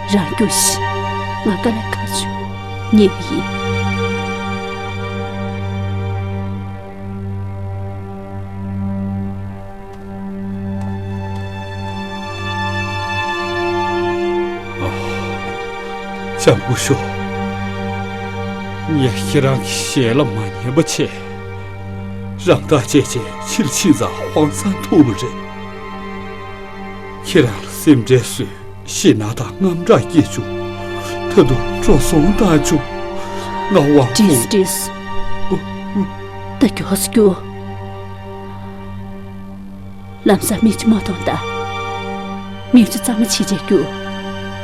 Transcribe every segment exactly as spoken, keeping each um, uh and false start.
རང་རྒྱུགས་ཤིག་ང་དཀའ་ལས་ཁག་ཆུ་ཉེ་གི་ཡིན། ལྕམ་སྐུ་ཞབས། ངས་ཁྱེད་རང་གི་ཞལ་ལ་མ་ཉན་པ་བྱས། རང་ཐག་བཅད་བྱས་ཕྱིར་ཕྱིན་ཙང་དབང་ཚར་ཐུབ་པ་རེད། ཁྱེད་རང་ལ་སེམས་ཁྲལ་བཟོས། ཞེད་སྣང་དང་དངངས་སྐྲག་སྐྱེས་བྱུང་། ད་དུང་འགྲོ་སོང་བཏང་བྱུང་། ང་དབང་བསྐུར། བྲིས་བྲིས། ད་མགྱོགས་སུ་རྒྱུགས། ལམ་སང་མིག་ཆུ་མ་གཏོང་ད། མིག་ཆུ་གཙང་མ་བྱེད་བྱས་རྒྱུགས།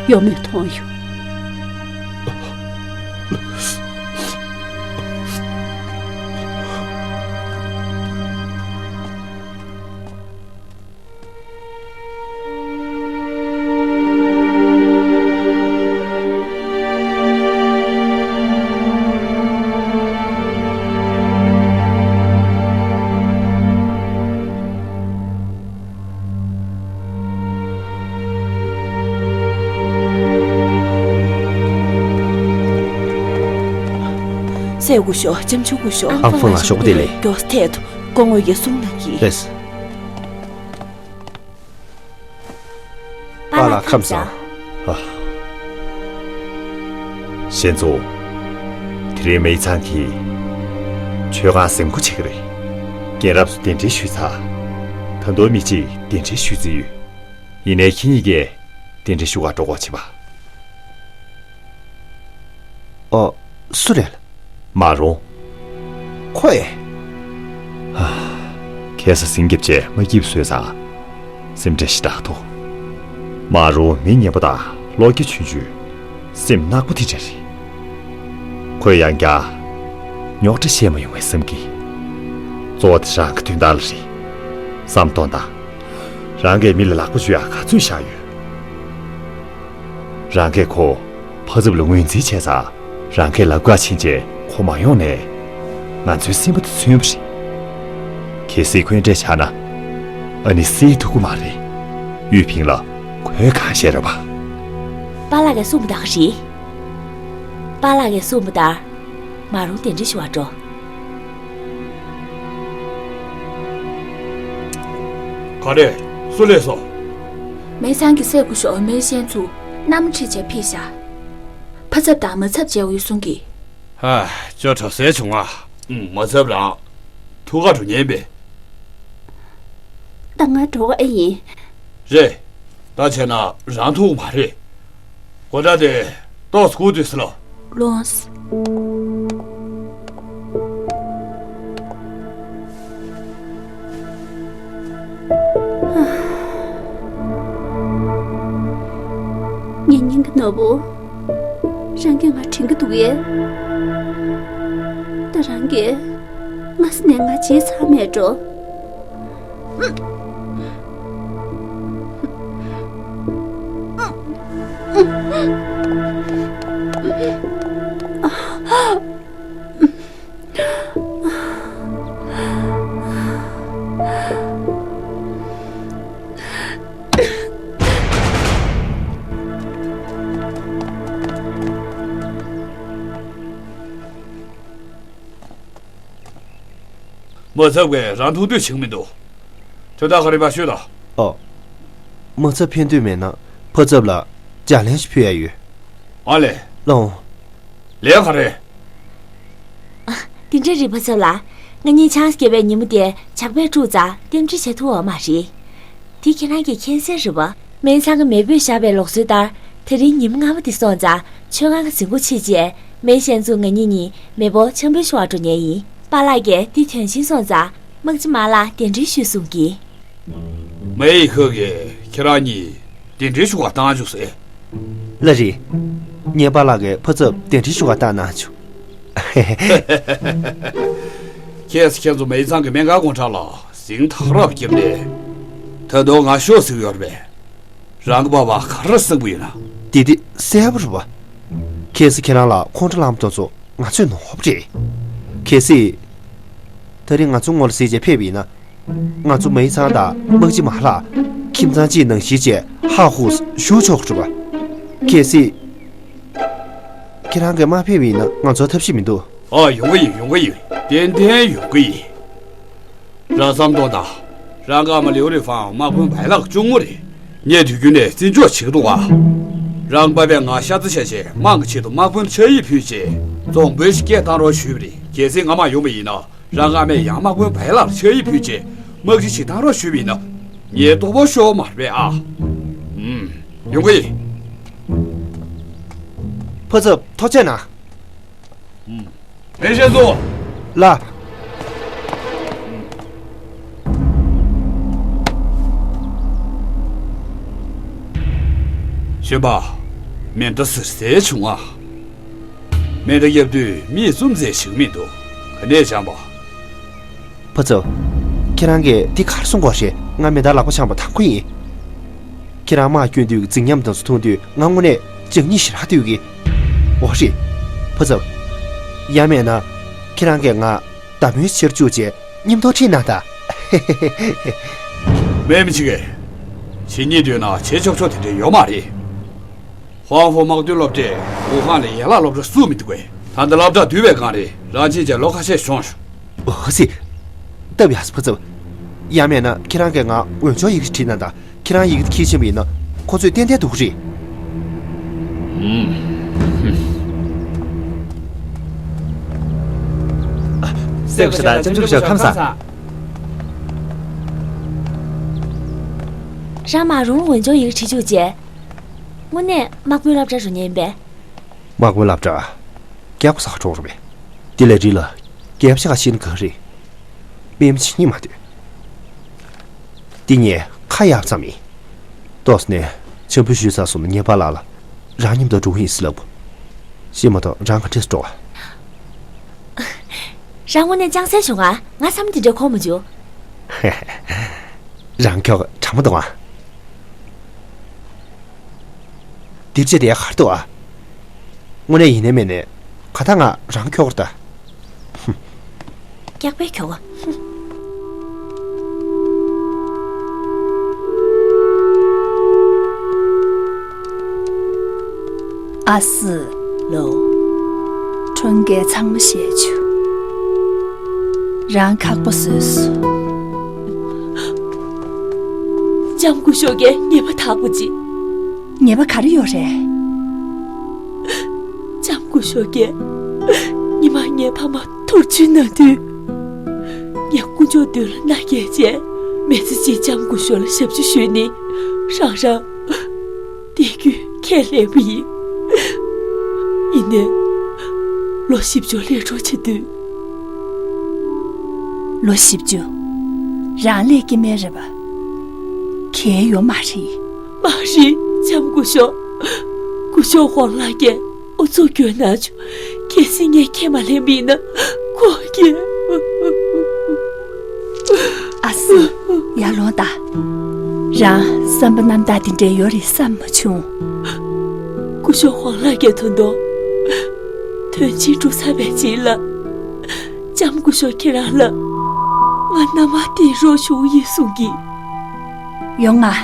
གཡོག་མོས་མཐོང་ཡོང་། སྲས་སྐུ་ཞབས། ལྕམ་ཆུང་སྐུ་ཞབས། ཨང་ཧྥང་ལགས་ཞོགས་པ་བདེ་ལེགས། མགྱོགས་ཐད་དུ་སྐུ་ངོ་ཡིས་གསུང་གནང་གིས། ལགས། པཱ་ལགས་ཁམས་བཟང་། ཨ། ཞན་ཙུའུ། དེ་རིང་མེ་ཚང་གིས་མཆོད་ཁང་ཟིན་བྲིས་བྱེད་ཀྱི་རེད། རྒན་རབས་ཚོ་གདན་འདྲེན་ཞུས་ཚར། ད་དུང་མི་གཅིག་གདན་འདྲེན་ཞུས་རྩིས་ཡོད། ཡིན་ནའི་ཁྱེད་གཉིས་ཀས་གདན་འདྲེན་ཞུ་གར་འགྲོ་དགོས་བྱེད་པ། ཨོ། སུ་རེད། མ་རུང་། ཁོ་ཨེ། ཧ། ཁ་སང་ཟིང་རྒྱབ་བྱས་མ་སྐྱིད་པ་བཟོས་ཙང་། སེམས་ཁྲལ་ཞེ་དྲག་འདུག་མ་རུང་མི་ངན་པ་དང་ལོ་རྒྱུས་ཆུང་ཆུང་། སེམས་ནག་པོ་དེ་འདྲ་རེད། ཁོས་ཡང་བསྐྱར་རྙོག་དྲ་བཤད་མ་ཡོང་བའི་བསམ་གྱིས། གཙོ་བོ་དེ་རང་གི་དོན་དག་ལ་རེད། བསམ་གཏོང་དང་། རང་གིས་མི་ལ་ལག་པ་འཇུ་ཡག་ག་ཚོད་བཞག་ཡོད། རང་གིས་ཁོ་ཕ་ཚབ་ལ་ངོས་འཛིན་བྱས་ཙང་། རང་གིས་ལབ་ཁ་ཕྱིན་རྗེས་ཁོ་མ་ཡོང་ནས། ང་ཚོའི་སེམས་པ་དེ་མཚོན་པ་རེད། གལ་སྲིད་ཁོས་འདྲ་བྱས་ན། ཨ་ནི་སྲིད་ཐུབ་ཀྱི་མ་རེད། ཡུས་ཕིང་ལ་ཁོས་གང་བཤད་རེད་པ། པཱ་ལགས་ཀྱིས་གསུངས་པ་ལྟར་རེད། པཱ་ལགས་ཀྱིས་གསུངས་པ་ལྟར། མ་རུང་གདན་འདྲེན་ཞུ་བར་འགྲོ། ག་རེ། སུ་སླེབས་སོང་། མེ་ཚང་གི་སྲས་སྐུ་ཞབས་མེ་ཤན་ཙུའུ་མནའ་མ་ཁྲིད་བྱས་ཕེབས་ཤག་ཕ་ཚབ་དང་མ་ཚབ་མཇལ་འོས་གསུང་གིས། ཧ། ཅོ་འདྲི་ཟེར་བྱུང་ང་། ཨུམ། མ་ཚབ་རང་། ཐུག་ག་འགྲོ་ཉན་པས། ད་ང་འགྲོ་གི་ཨེ་ཡིན། རེད། ད་བྱས་ན་རང་ཐུག་མ་རེད། སྒོ་འགྲམ་དེ་ཏོག་ཙམ་སྒུག་སྡོད་ཟེར་ལོ། ལོངས། ངའི་སྙིང་གི་ནོར་བུ། རང་གིས་ང་དྲན་གྱི་འདུག་གས། ད་རང་གིས་སྔ་ས་ནས་ང་བརྗེད་ཚར་མེད་འགྲོ། མ་ཚབ་ཀྱིས་རང་ཐུག་འདོད་བྱེད་ཀྱི་མི་འདུག་དོན་དག་ག་རེ་ཡིན་པ་ཤོད་དང་། ཨོ། མ་ཚབ་ཕན་འདོད་མེད་ན་ཕ་ཚབ་ལ་ལྗགས་ལན་ཞིག་ཕུལ་ཡ་ཡོད། ཨ་ལས། ལགས་འོང་། ལན་ག་རེ། ཨ། དེ་འདྲ་རེད་ཕ་ཚབ་ལགས། ང་གཉིས་ཆང་ས་བརྒྱབ་པའི་ཉིན་མོ་དེ་ཇག་པས་དཀྲུགས་ཙང་རྟེན་འབྲེལ་བྱེད་ཐུབ་པ་མ་རེད། དེ་ཁྱེད་རང་གིས་མཁྱེན་གསལ་རེད་པ། མེ་ཚང་གི་མེས་པོས་བཞག་པའི་ལུགས་སྲོལ་ལྟར། དེ་རིང་ཉིན་མོ་སྔ་མོ་དེ་སོང་ཙང་མཆོད་ཁང་གི་ཟིན་བྲིས་ཕྱིན་རྗེས། མེ་ཤན་ཙུའུ་ང་གཉིས་གཉིས་མེས་པོ་ཆང་འབུལ་ཞུ་བར་འགྲོ་ཉན་ཡིན། པཱ་ལགས་ཀྱིས་འདི་དོན་ཆེན་སོང་ཙང་། དམག་སྤྱི་མ་ལགས་གདན་འདྲེན་ཞུས་གསུང་གིས། མེ་ཡི་ཁ་གིས་ཁྱེད་རང་གཉིས་གདན་འདྲེན་ཞུ་བར་བཏང་བཅུག་ཟེར། ལགས་རེད། ངའི་པཱ་ལགས་ཀྱིས་ཕ་ཚབ་གདན་འདྲེན་ཞུ་བར་བཏང་གནང་བཅུག་ཁྱེད་ཁྱེད་ཚོ་མེ་ཚང་གི་སྨན་ཁང་སྐོར་ཐག་ལ་ཟིང་ཐག་རབ་བརྒྱབ་ནས། ད་དུང་ང་ཤོག་ཟེར་གྱི་ཡོད་རེད་པས། རང་གི་པཱ་ཕ་ག་རེ་གསུང་གི་ཡོད་ན། དེ་དེ་གསལ་པོ་རེད་པ། ཁྱེད་ཚོ་ཁྱེད་རང་ལ་ཁོང་ཁྲོ་ལངས་པ་དེ་ཚོ་ང་ཚོའི་ནོར་བུ་རེད། གལ་སྲིད། ད་རིང་ང་ཚོ་ངོ་ལ་གཟིགས་བྱས་ཕེབས་པ་ཡིན་ན། ང་ཚོ་མེ་ཚང་དང་དམག་སྤྱི་མ་ལགས་ཁྱིམ་ཚང་གཅིག་ནང་བཞིན་བྱས་ཧ་ཧུ་བཞུགས་ཆོག་གི་རེད་པ། གལ་སྲིད་ཁྱེད་རང་གིས་མ་ཕེབས་པ་ཡིན་ན་ང་ཚོར་ཐབས་ཤེས་མི་འདུག་ཨ། ཡོང་གི་ཡིན། ཡོང་གི་ཡིན། ཏན་ཏན་ཡོང་གི་ཡིན། རང་བསམ་གཏོང་དང་། རང་ཀ་མ་ལིའུ་རི་ཧྥང་དམག་དཔོན་བལ་ལག་གཅུང་མོ་རེད། ངས་དུས་རྒྱུན་ནས་བརྩི་འཇོག་བྱེད་ཀྱི་འདུག་ག་རང་པ་ཕས་ང་ཤ་ཚ་བྱས་བྱས་དམག་གི་ཆེད་དུ་དམག་དཔོན་ཕྱག་ཡིག་ཕུལ་རྗེས་རྫོང་དཔོན་ཞིག་སྐད་བཏང་རོགས་ཞུས་པ་རེད། གལ་སྲིད་ང་མ་ཡོང་བ་ཡིན་ན། རང་ཨ་མས་ཡང་དམག་དཔོན་བལ་ལག་ཕྱག་ཡིག་ཕུལ་རྗེས་དམག་སྤྱི་ཞིག་བཏང་རོགས་ཞུས་པ་ཡིན་ན། ངས་ལྟོ་ཕོར་ཤོར་མ་རེད་པས་ཨ། ཨུམ། ཡོང་གི་ཡིན། ཕ་ཚབ་ཐུགས་རྗེ་གནང་། ཨུམ། མེ་ཤེས་སོ། ལ། གཞོན་པ། མེ་མདའ་ཟེར་ཟས་བྱུང་ཨ། མེ་མདའ་གཡབ་དུས་མིས་བཙུམ་ཟས་ཞིག་མི་འདུག་ག་ནས་སྦྱངས་པ། ཕ་ཚབ། ཁྱེད་རང་གིས་འདི་ག་རེ་གསུང་གི་ཡོད་རེད། ང་མེ་མདའ་ལག་པ་འཆང་བ་དང་པོ་ཡིན། ཁྱེད་རང་དམག་བསྐྱོད་དུས་རྫིག་ཉམས་དེ་ཚོ་མཐོང་དུས་ང་དངོས་གནས་བྱང་སྙིང་ཞེ་དྲག་འདོད་ཀྱི། འོ་རེད། ཕ་ཚབ། ཡང་མེད་ན། ཁྱེད་རང་གིས་ང་མདའ་མོའི་ཕྱིར་བཅུག་བྱས་མཉམ་དུ་ཁྲིད་གནང་དང་། མེད་མི་ཆེ་གེ། བྱེད་སྙིང་འདོད་ན་བྱེད་ཆོག་ཆོག་དེ་འདྲ་ཡོད་མ་རེད། ཧུའང་ཧྥོ་དམག་དོན་སློབ་གྲྭས་ཝུ་ཧན་ལ་ཡན་ལག་སློབ་གྲྭ་བཙུགས་མི་འདུག་གས། ད་ལྟ་སློབ་གྲྭ་བསྡུས་པའི་སྒང་རེད། རང་ཕྱིན་ཆད་ལོ་ཁ་ཤས་བཞུགས་ཤོག་འོ་ཙི། སྟབས་ཡག་སོང་ཕ་ཚབ། ཡང་མེད་ན་ཁྱེད་རང་གིས་ང་འོས་སྦྱོར་ཡི་གེ་ཞིག་བྲིས་གནང་དང་། ཁྱེད་རང་ཡི་གེ་དེ་འཁྱེར་ཕྱིན་པ་ཡིན་ན་ཁོ་ཚོས་ཏན་ཏན་འདོད་ཀྱི་རེད། ཨུམ། སྲས་སྐུ་ཞབས་དང་ལྕམ་ཆུང་སྐུ་ཞབས་ཁམས་བཟང་། རང་མ་རུང་འོས་སྦྱོར་ཡི་གེ་བྲིས་བཅུག་རྗེས། དངོས་གནས་དམག་དཔོན་སློབ་གྲྭར་འགྲོ་མཁན་ཡིན་པས། དམག་དཔོན་སློབ་གྲྭ། རྒྱག་པ་ས་ཁ་གྲོགས་རེད་པས། དེ་ལས་རི་ལ་རྒྱབ་ཤ་ཁ་ཤིན་ག་རེད། དཔེ་མི་སྲིད་སྙིང་མ་འདོད། འདི་ངས་ཁ་གཡར་ཙམ་ཡིན། ཏོག་ཙམ་ནས་འཆམ་པོ་ཞུས་ཚར་སོང་ན་ངེད་པཱ་ལགས་ལ་རང་མཉམ་དུ་འགྲོ་གི་ཡིན་ཟེར་ལབ་བོ། ཤེས་མ་གཏོགས་རང་ག་འདྲས་སུ་འགྲོ་བ། རང་དངོས་གནས་ཅང་སེ་བྱུང་ང་། ང་བསམ་དེ་འདྲའི་གོ་མ་བྱུང་། རང་ཁྱོ་ག་དྲང་མོ་འདུག་ཨ། འདིར་བྱས་དེ་གར་འདུག་ཨ། དངོས་གནས་ཡིན་ནའི་མིན་ནའི་ག་ད་ང་རང་ཁྱོ་གར་ལྟ། ཧུམ། སྐྱག་པའི་ཁྱོ་ག། ཨ་སི། ལོ། ཁྲོན་སྐད་ཚང་མ་བཤད་བྱུང་། རང་ཁག་པོ་བཟོས་སོང་། ལྕམ་སྐུ་ཞབས་ཀྱིས་ཉེས་པ་དག་པོ་ཅིག་ཉེས་པ་ག་རེ་ཡོད་རེད། ལྕམ་སྐུ་ཞབས་ཀྱིས་ཉི་མ་ངའི་ཕ་མ་ཐུག་འཕྲད་གནང་དུས། ངས་དཀོན་མཆོག་མདུན་ལ་མནའ་སྐྱེལ་བྱས་མི་ཚེ་གཅིག་ལྕམ་སྐུ་ཞབས་ལ་ཞབས་ཕྱི་ཞུས་ནས་རང་རང་བདེ་སྐྱིད་ཁས་ལེན་པ་ཡིན། ཡིན་ནའི་ལོ་བཞི་བཅུ་སླེབས་འགྲོ་བྱེད་དུས། ལོ་བཞི་བཅུ། རང་སླེབས་ཀྱི་མེད་རེད་པ། གལ་ཡོད་མ་རེད། མ་རེད། ལྕམ་སྐུ་ཞབས། སྐུ་ཞབས་ཧོང་ལགས་ཀྱིས་ཨུ་ཚུགས་བསྐྱོན་གནང་བྱུང་། གལ་སྲིད་ངས་ཁས་མ་ལེན་པ་ཡིན་ན་ཁོང་གིས། ཨ་སི། ཡར་ལོངས་དང་། རང་བསམ་པ་རྣམ་དག་དེ་འདྲའི་ཡོད་རེད་བསམ་མ་བྱུང་། སྐུ་ཞབས་ཧོང་ལགས་ཀྱིས་ད་དུང་དོན་ཆེན་གྲུབ་ཚར་བའི་རྗེས་ལ། ལྕམ་སྐུ་ཞབས་ཁྱེད་རང་ལ་ང་མནའ་མ་བསྟེན་རོགས་ཞུ་གི་ཡིན་གསུང་གི། ཡོང་ང་།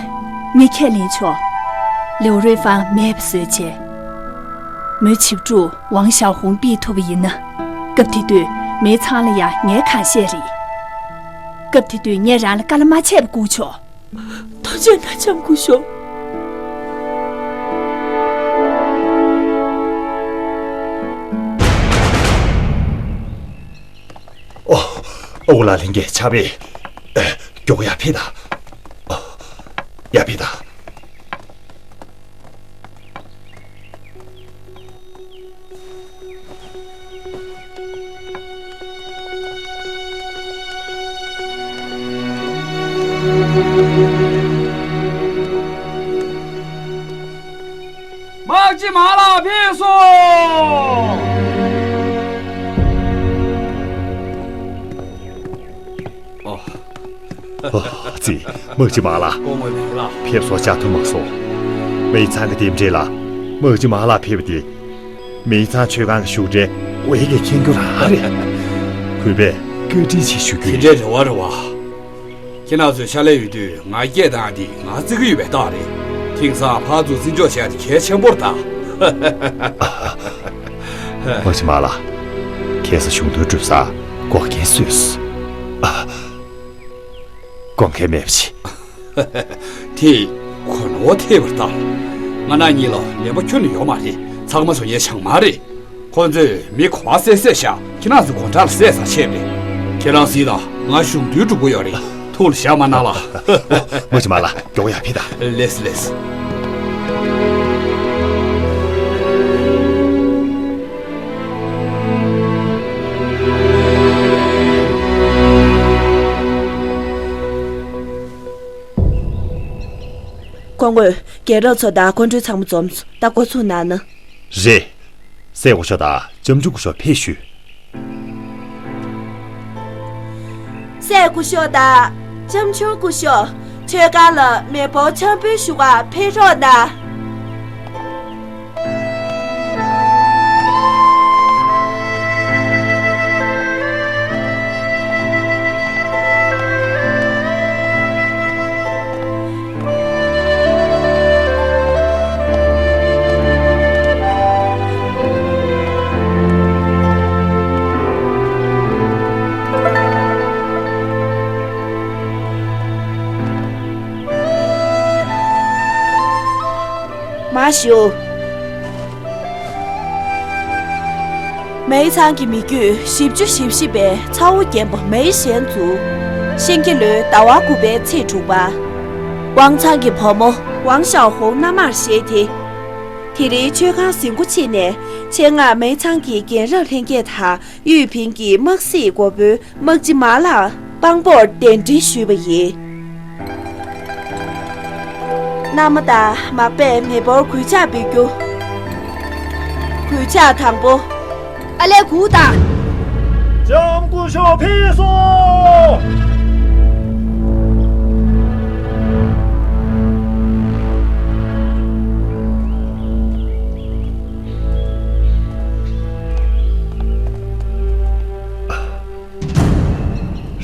ངས་ཁས་ལེན་ཆོག་ལེའུ་རུའེ་ཧྥང་མེད་པ་བཟོས་བྱས། མོའི་བྱིས་ཕྲུག་ཝང་ཞའོ་ཧུང་ཕུད་ཐུབ་པ་ཡིན་ན། སྐབས་དེ་དུས་མི་ཚང་ལ་ཡང་ངས་གང་བཤད་རེད། སྐབས་དེ་དུས་ངས་རང་ལ་དཀའ་ལས་མ་བྱས་པ་སྒུག་ཆོག་ཐུགས་རྗེ་གནང་། ལྕམ་སྐུ་ཞབས། ཨོ། ཨོ་ལ་ལིང་གི་ཆ་བེ། མགྱོགས་ཡར་ཕེབས་དང་། ཨོ། ཡར་ཕེབས་དང་། དམག་སྤྱི་མ་ལགས་ཕེབས་སོང་། ཨོ། ཨོ་ཙི། དམག་སྤྱི་མ་ལགས། སྐུ་ངོ་མེ་ལགས། ཕེབས་བསུ་བཅར་ཐུབ་མ་སོང་། མི་ཚང་གི་རྟེན་འབྲེལ་ལ། དམག་སྤྱི་མ་ལགས་ཕེབས་པ་དེ། མི་ཚང་མཆོད་ཁང་གི་བཞུགས་གྲལ་དབུས་ཀྱི་ཁྱེད་རྒྱུ་རང་རེད། གུས་པས་བཀའ་དྲིན་ཆེ་ཞུ་རྒྱུ་ཡིན། དེ་འདྲའི་རེ་བ་རེད་པ། ཁྱེད་རང་ཚོའི་ཕྱག་ལས་ཡོད་དུས་ང་སྐད་བཏང་ཡ་དེ་ང་བརྩི་གི་ཡོད་པའི་རྟགས་རེད། དེང་སང་ཕར་ཚུར་བརྩི་འཇོག་བྱས་ཏེ་གལ་ཆེན་པོར་གདའ། དམག་སྤྱི་མ་ལགས། ཁ་སང་གཞུང་དོན་སྒྲུབ་སར་འགོག་རྐྱེན་བཟོས་སོང་། དགོངས་འགལ་མེད་པ་བྱེད། དེས་གོ་ནོར་ཐེབས་པར་གདའ། ང་རང་གཉིས་ལ་ལན་པ་ཁྱོན་ནས་ཡོད་མ་རེད། ཚང་མ་བཟོ་མཁན་ཞང་མ་རེད། ཁོ་ཚོས་མི་གོ་བ་བསད་བསད་བཞག་ཁྱེད་རང་ཚོ་སྒོ་འགྲམ་ལ་བསད་ཟ་བྱས་པས། ཁྱེད་རང་གཟིགས་དང་། ང་གཞུང་དོན་སྒྲུབ་ཀྱི་ཡོད་རེད། ཐུགས་ལ་བཞག་མ་གནང་ལ། དམག་སྤྱི་མ་ལགས། མགྱོགས་ཡར་ཕེབས་དང་། ལེས་ལེས། སྐུ་ངོ། རྒན་རབས་ཚོ་དང་སྐུ་མགྲོན་ཚང་མ་འཛོམས་སོང་། ད་འགོ་ཚུགས་གནང་ན། རེད། སྲས་སྐུ་ཞབས་དང་ལྕམ་ཆུང་སྐུ་ཞབས་ཕེབས་ཞུས། སྲས་སྐུ་ཞབས་དང་ལྕམ་ཆུང་སྐུ་ཞབས། མཆོད་ཁང་ལ་མེ་འབར་འཆམ་འབུལ་ཞུ་གར་ཕེབས་རོགས་གནང་། མར་བཞུགས། མེའི་ཚང་གི་མི་རྒྱུད་བཞི་བཅུ་ཞེ་བཞི་པའི་ཚ་བོ་རྒན་པོ་མེའི་ཞན་ཙུའུ། ཤིང་ཁྱི་ལོའི་ཟླ་བ་དགུ་པའི་ཚེས་དྲུག་པ། ཝང་ཚང་གི་བུ་མོ་ཝང་ཞའོ་ཧུང་མནའ་མར་བཞེས་ཏེ། དེ་རིང་མཆོད་ཁང་ཟིན་འགོ་ཕྱེ་ནས་ཆེད་མངགས་མེའི་ཚང་གི་རྒན་རབས་ལྷན་རྒྱས་དང་། གཡུས་ཕིང་གི་དམག་སྲིད་མགོ་དཔོན་དམག་སྤྱི་མ་ལགས་དཔང་པོར་གདན་འདྲེན་ཞུས་པ་ཡིན། མནའ་མ་དང་མག་པས་མེ་འབོར་གུས་ཕྱག་འབུལ་རྒྱུ། གུས་ཕྱག་དང་པོ། ཨ་ལས་གུ་དང་། ལྕམ་སྐུ་ཞབས་ཕེབས་སོང་།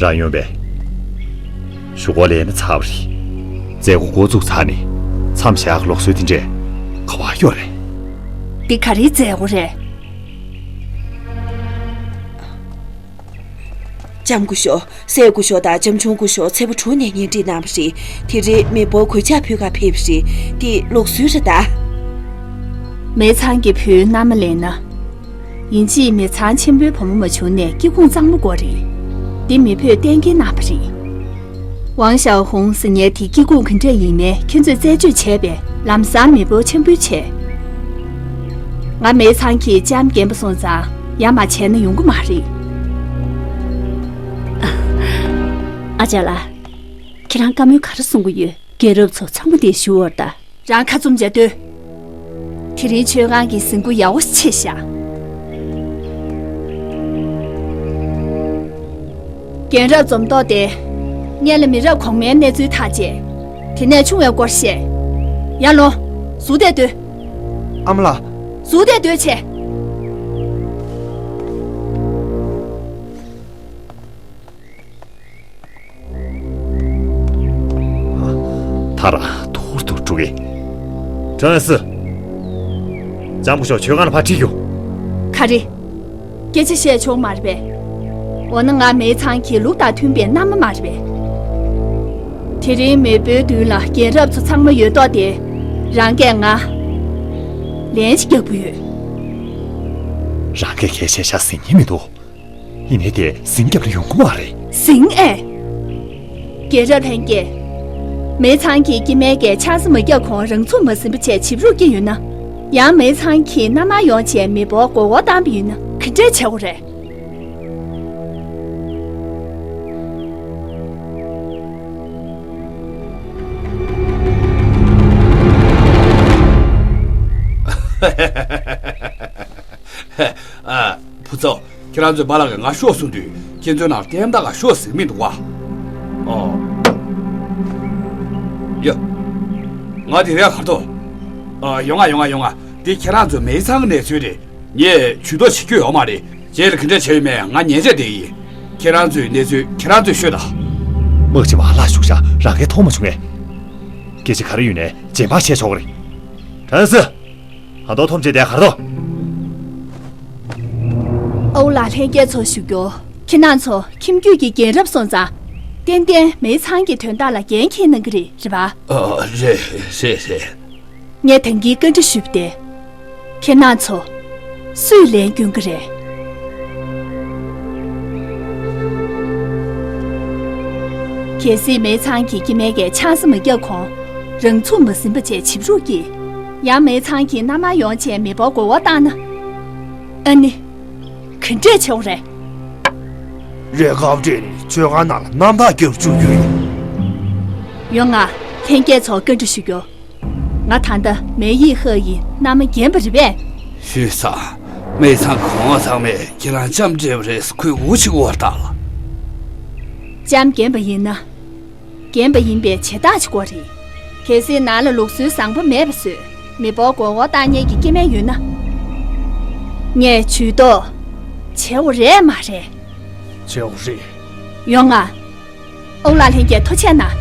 རང་ཡོང་པས། ཞུ་སྒོ་ལས་ན་ཚར་བ་རེད། མཛད་སྒོ་འགོ་བཙུགས་ཚར་ནས་མཚམས་བཞག་གི་ལུགས་སྲོལ་དེ་འདྲས་ག་བ་ཡོད་རེད། འདི་ག་རེའི་མཛད་སྒོ་རེད། ལྕམ་སྐུ་ཞབས། སྲས་སྐུ་ཞབས་དང་ལྕམ་ཆུང་སྐུ་ཞབས་ཚེ་པོ་དྲུག་ནས་གཉེན་སྒྲིག་གནང་བ་རེད། དེ་རིང་མེ་འབོར་གུས་ཕྱག་ཕུལ་གར་ཕེབས་པ་རེད། འདི་ལུགས་སྲོལ་རེད་ད། མེ་ཚང་གི་བུའི་མནའ་མ་ལེན་ན། ཡིན་གཅིག་མེ་ཚང་ཆེན་པོའི་བུ་མོ་མ་བྱུང་ནས་སྐྱེ་ཁུངས་གཙང་མ་དགོས་རེད། འདི་མེས་པོས་གཏན་འཁེལ་གནང་བ་རེད། ཝང་ཞའོ་ཧུང་ཟེར་མཁན་དེ་སྐྱེ་ཁུངས་ག་འདྲས་ཡིན་མིན་ཁྱོད་ཚོས་རྩད་གཅོད་བྱས་པས་ལམ་སང་མེ་འབོར་འཆམ་འབུལ་བྱེད། ང་མེ་ཚང་གི་ལྕམ་རྒན་པ་སོང་ཙང་ཡར་མར་བྱས་ན་ཡོང་གི་མ་རེད། ཨ་ཅག་ལགས། ཁྱེད་རང་བཀའ་མོལ་ག་རེ་གསུང་གི་ཡོད། རྒན་རབས་ཚོ་ཚང་མ་འདིར་བཞུགས་ཡོད་ད། རང་ཁ་བཙུམ་བྱས་སྡོད། དེ་རིང་མཆོད་ཁང་གི་ཟིན་བྲིས་ཡག་པོ་ཞིག་ཕྱེས་ཤག་རྒན་རབས་འཛོམས་ཐོག་དེ། སྔོན་ལ་མི་རབས་གོང་མའི་གནས་ཚུལ་ཐག་བཅད། དེ་ནས་ཆུང་བའི་སྐོར་བཤད། ཡར་ལོངས། ཟུར་བལྟས་སྡོད། ཨ་མ་ལགས། ཟུར་བལྟས་སྡོད་བྱས། ཐག་རིང་ཐུར་དུ་འགྲོ་གི། ཁྲེན་སི། ལྕམ་སྐུ་ཞབས་མཆོད་ཁང་ལ་ཕར་ཁྲིད་རྒྱུགས། ག་རེ། སྐད་ཆ་བཤད་ཆོག་མ་རེད་པས། འོ་ན་ང་མེ་ཚང་གི་ལུགས་དང་མཐུན་པའི་མནའ་མ་མ་རེད་པས། དེ་རིང་མེས་པོའི་མདུན་ལ་རྒན་རབས་ཚོ་ཚང་མ་ཡོད་མདོག་དེ། རང་གིས་ང་ལན་ཞིག་རྒྱག་གི་ཡོད། རང་གིས་གལ་ཆེ་ཤག་ཟིན་གྱི་མི་འདུག་ཡིན་ནའི་དེ་ཟིང་རྒྱབ་ལ་ཡོང་གི་མ་རེད། ཟིང་ཨེ། རྒན་རབས་ལྷན་རྒྱས། མེ་ཚང་གི་སྐྱེ་དམན་གྱིས་ཆང་ས་མ་བརྒྱབ་གོང་རང་ཚུགས་མ་ཟིན་པ་བྱས་བྱིབས་རོགས་བསྐྱལ་ཡོད་ན། ཡང་མེ་ཚང་གི་མནའ་མ་ཡོང་བྱས་མེ་འབོར་མགོ་སྐོར་བཏང་པ་ཡིན་ན་ག་འདྲས་བྱེད་དགོས་རེད། ཨ། བུ་ཚོ། ཁྱེད་རང་ཚོའི་པཱ་ལགས་ཀྱིས་ང་ཤོག་གསུང་དུས་ཁྱེད་ཚོའི་ནང་ལྟད་མོ་ལྟ་གར་ཤོག་ཟེར་མི་འདུག་ག་ཨོ། ཡ། ང་དེ་རིང་གར་ཐོག་ཨ། ཡོང་ང་ཡོང་ང་ཡོང་ང་། འདི་ཁྱེད་རང་ཚོའི་མེ་ཚང་གི་གནས་ཚུལ་རེད། ངས་ཇུས་གཏོགས་བྱེད་རྒྱུ་ཡོད་མ་རེད། རྗེས་ལ་ག་འདྲ་བྱས་ཡོད་མེད་ང་ཉན་འཇགས་བསྡད་ཡིན། ཁྱེད་རང་ཚོའི་གནས་ཚུལ་ཁྱེད་རང་ཚོས་ཤོད་དང་། དམག་སྤྱི་མ་ལགས་བཞུགས་ཤག་རང་གིས་མཐོང་མ་བྱུང་ངས། སྐད་ཆ་ག་རེ་ཡོད་ནའི་རྗེས་མ་བཤད་ཆོག་གི་རེད། ཁྲན་སི། ཧ་ཏོ་ཐོམ་ཆེ་དེ་གར་དོ། ཨོ་ལགས་ལྷན་རྒྱས་ཚོ་ཞུ་རྒྱུ། ཁྱེད་རྣམ་ཚོ་ཁྱིམ་རྒྱུད་ཀྱི་རྒན་རབས་སོང་ཙང་། ཏན་ཏན་མེ་ཚང་གི་དོན་དག་ལ་འགན་འཁྱེར་གནང་གི་རེད། རེད་པ། ཨ། རེད་རེད་རེད། ངས་ད་གིན་བཀའ་འདྲི་ཞུས་པ་དེ། ཁྱེད་རྣམ་ཚོ་སུས་ལན་སྐྱོན་གྱི་རེད། གལ་སྲིད་མེ་ཚང་གི་སྐྱེ་དམན་གྱིས་ཆང་ས་མ་བརྒྱབ་གོང་། རང་ཚུགས་མ་ཟིན་པ་བྱས་བྱིབས་རུབ་ཀྱིས། ཡང་མེ་ཚང་གི་མནའ་མ་ཡོང་བྱས་མི་འབོར་མགོ་བོ་བཏང་ན། ཨ་ནི། ག་འདྲས་བྱེད་དགོས་རེད། རས་དཀར་སྤྲད་ནས་མཆོད་ཁང་ནང་ལ་རྣམ་ཐར་རྒྱབ་བཅུག་རྒྱུ་ཡིན། ཡོང་ང་། ལྷན་རྒྱས་ཚོ་བཀའ་འདྲི་ཞུ་རྒྱུ། ང་ད་ལྟ་མེ་ཡིས་ཧ་ཡི་མནའ་མ་རྒན་པ་རེད་པས། ཞུས་ཙང་། མེ་ཚང་གི་གོང་མ་ཚང་མས་ཁྱེད་རང་ལྕམ་སྤྲད་པ་རེད་ཟེར་ཁུལ་འུ་ཅིག་བོར་བཏང་ལ། ལྕམ་རྒན་པ་ཡིན་ན། རྒན་པ་ཡིན་པའི་བྱེད་སྟངས་ཤིག་དགོས་རེད། གལ་སྲིད་ནང་ལ་ལུགས་སྲོལ་བཟང་པོ་མེད་པ་བཟོས། མི་འབོར་མགོ་བོ་བཏང་མཁན་གྱི་སྐྱེ་དམན་ཡོད་ན། ངས་ཇུས་གཏོགས་བྱེད་དགོས་རེད་མ་རེད། བྱེད་དགོས་རེད། ཡོང་ང་། ཨོ་ལགས་ལྷན་རྒྱས་ཐུགས་རྗེ་གནང་།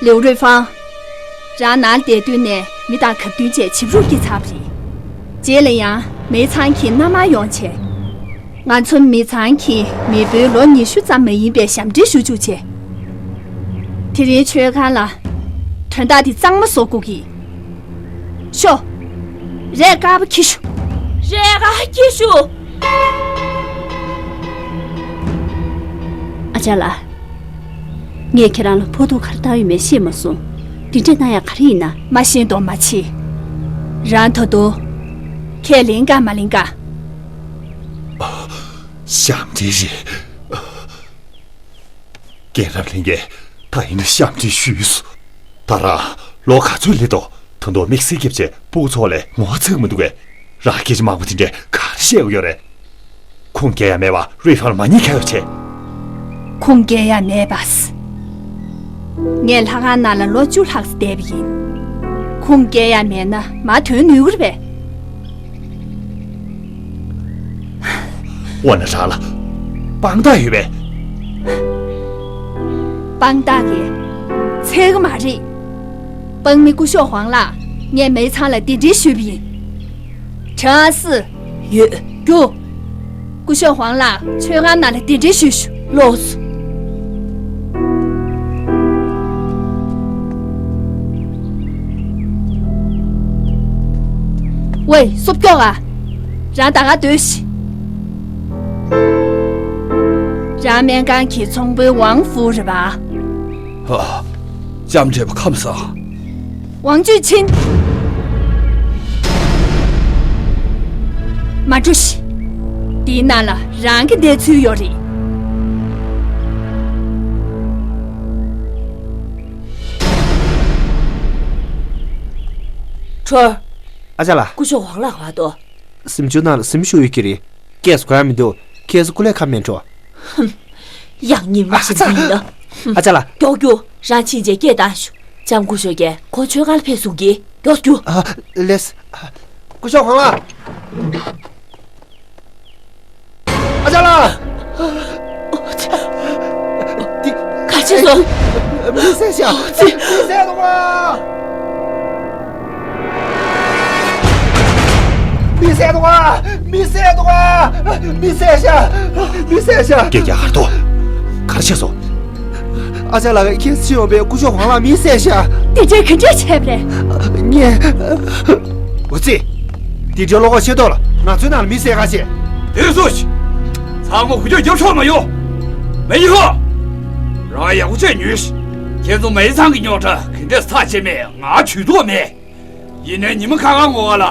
ལིའུ་རུའེ་ཧྥང་། རང་ནང་བསྡད་དུས་ནས་མི་དང་གབ་མཐུན་བྱས་བྱིབས་རུབ་ཀྱིས་ཚར་བ་རེད། རྗེས་ལ་ཡང་མེ་ཚང་གི་མནའ་མ་ཡོང་བྱས། ང་ཚོ་མི་ཚང་གི་མེས་པོའི་ལོ་ཉི་ཤུ་ཙམ་མ་ཡིན་པའི་ཞབས་འདྲེན་ཞུ་བཅུག་བྱས། དེ་རིང་མཆོད་ཁང་ལ་དོན་དག་དེ་གཙང་མ་བཟོ་དགོས་ཀྱི། ཤོག་རས་དཀར་པོ་འཁྱེར་ཤོག་རས་དཀར་འཁྱེར་ཤོག་ཨ་ཅག་ལགས། ངས་ཁྱེད་རང་ལ་ཕོག་ཐུག་ག་རེ་བཏང་ཡོད་མེད་ཤེས་མ་སོང་། འདི་འདྲས་གནང་ཡག་ག་རེ་ཡིན་ན། མ་ཤེས་མདོག་མ་བྱེད། རང་ད་དུང་ཁས་ལེན་ག་མ་ལེན་ག་ཞབས་འདྲེན་རེད། རྒན་རབས་ལྷན་རྒྱས། ད་ཡིན་ན་ཞབས་འདྲེན་ཞུས་སོ། ད་རང་ལོ་ག་ཚོད་སླེབས་འདུག་ད་དུང་དམིགས་བསལ་སྐྱབས་བཅས་སྤུ་གུ་ཚོ་ལས་ངོ་ཚ་གི་མི་འདུག་གས། རང་སྐད་ཆ་མང་པོ་དེ་འདྲས་ག་རེ་བཤད་དགོས་ཡོད་རེད། ཁུངས་སྐྱེལ་ཡ་མེད་པ་རུའེ་ཧྥང་ལ་མ་ཉེས་ཁ་ཡོད་བྱས། ཁུངས་སྐྱེལ་ཡ་མེད་པ། ངས་ལྷ་ཁང་ནང་ལ་ལོ་བཅུ་ལྷག་ཙམ་བསྡད་པ་ཡིན། ཁུངས་སྐྱེལ་ཡ་མེད་ན་མར་ཐོན་ནུས་ཀྱི་རེད་པས། འོ་ན་རང་ལ་དཔང་རྟགས་ཡོད་པས། དཔང་རྟགས་རེད། འཚོལ་གི་མ་རེད། དཔང་མི་སྐུ་ཞབས་ཝང་ལགས། ངས་མེ་ཚང་ལ་གདན་འདྲེན་ཞུས་པ་ཡིན། ཁྲང་སི། ཡོད། རྒྱུགས། སྐུ་ཞབས་ཝང་ལགས་མཆོད་ཁང་ནང་ལ་གདན་འདྲེན་ཞུས་ཤོག་ལོས། ཝེ། སོབ་སྐྱོག་ཨ། རང་ད་ག་སྡོད་ཤིག་རང་སྨན་ཁང་གི་ཚོང་དཔོན་ཝང་ཧྥུ་རེད་པ། ཨ། ལྕམ་དྲལ་པ་ཁམས་བཟང་། ཝང་ཅུན་ཆིན། མ་འགྲོ་ཤིག་འདིའི་ནང་ལ་རང་གི་གནས་ཚུལ་ཡོད་རེད། ཁྲོ། ཨ་ཅག་ལགས། སྐུ་ཞབས་ཝང་ལགས་ག་པར་འདུག་གཟིམ་ཆུང་ནང་ལ་གཟིམ་བཞུགས་ཡོད་ཀྱི་རེད། སྐད་ག་ཡང་མི་འདུག་ཁྱེད་ཚོ་སྐུ་ལས་ཁ་མེད་འགྲོ། ཧུམ། ཡག་ཉེས་མ་ཞིག་འདི་ཡིན་ན། ཧུམ། ཨ་ཅག་ལགས། མགྱོགས་རྒྱུགས། རང་ཕྱིན་ཆད་སྐད་བཏང་ཤོག་ལྕམ་སྐུ་ཞབས་ཀྱིས་ཁོང་མཆོད་ཁང་ལ་ཕེབས་གསུང་གི། མགྱོགས་རྒྱུགས། ཨ། ལགས། སྐུ་ཞབས་ཝང་ལགས། ཨ་ཅག་ལགས། འདི་ག་བྱས་སོང་། མི་བསད་ཤག་མི་བསད་འདུག་ག་མི་བསད་འདུག་ག་མི་བསད་འདུག་ག་མི་བསད་ཤག་མི་བསད་ཤག་སྐད་རྒྱག་གར་དོ། ག་རེ་བྱས་སོང་། ཨ་ཅག་ལགས་ཀྱིས་ཁྱེད་ཚོ་ཡོང་བའི་སྐུ་ཞབས་ཝང་ལགས་མི་བསད་ཤག་དེ་འདྲས་ག་འདྲས་བྱས་པ་རེད། ངས། འོ་ཙི། དེ་འདྲའི་བློ་ཁོག་ཆེ་མདོག་ལ་ང་ཚོའི་ནང་ལ་མི་བསད་ག་བྱས། དེ་སུ་ཞིག་ཚང་མ་འུར་རྒྱག་རྒྱབ་ཤོག་མ་ཡོང་། མེ་ཡི་ཧོ། རང་ཡག་པོ་བྱས་ཉོན་ཤིག་ཁྱེད་ཚོ་མེ་ཚང་གི་རྙོག་དྲ་ག་འདྲས་ཐག་བཅད་མེད་ང་ཇུས་གཏོགས་མེད། ཡིན་ནའི་ཉི་མ་ཁ་ཁ་ངོ་བ་ལ་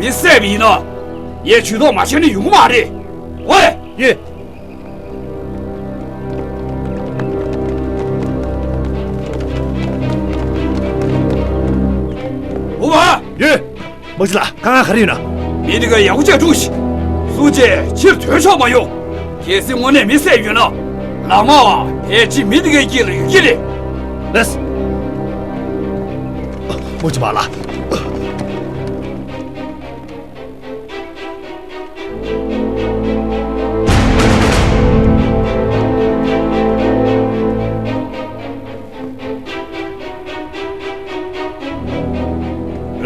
མི་བསད་པ་ཡིན་ན། ངས་ཇུས་གཏོགས་མ་བྱས་ན་ཡོང་གི་མ་རེད། འོ་ལེ། ཡོད། འོ་བ། ཡོད། མ་གཞི་ལགས་དཀའ་ངལ་ག་རེ་ཡོད་ན། མི་འདི་ག་ཡག་པོ་བྱས་འགྲོ་ཤིག་སུ་གཅིག་ཕྱིར་ཐོན་ཆོག་མ་ཡོང་། གལ་སྲིད་དངོས་གནས་མི་བསད་ཡོད་ན། ལག་དམར་བ་ཕལ་ཆེར་མི་འདི་གའི་དཀྱིལ་ལ་ཡོད་ཀྱི་རེད། ལགས། མ་གཞི་མ་ལགས།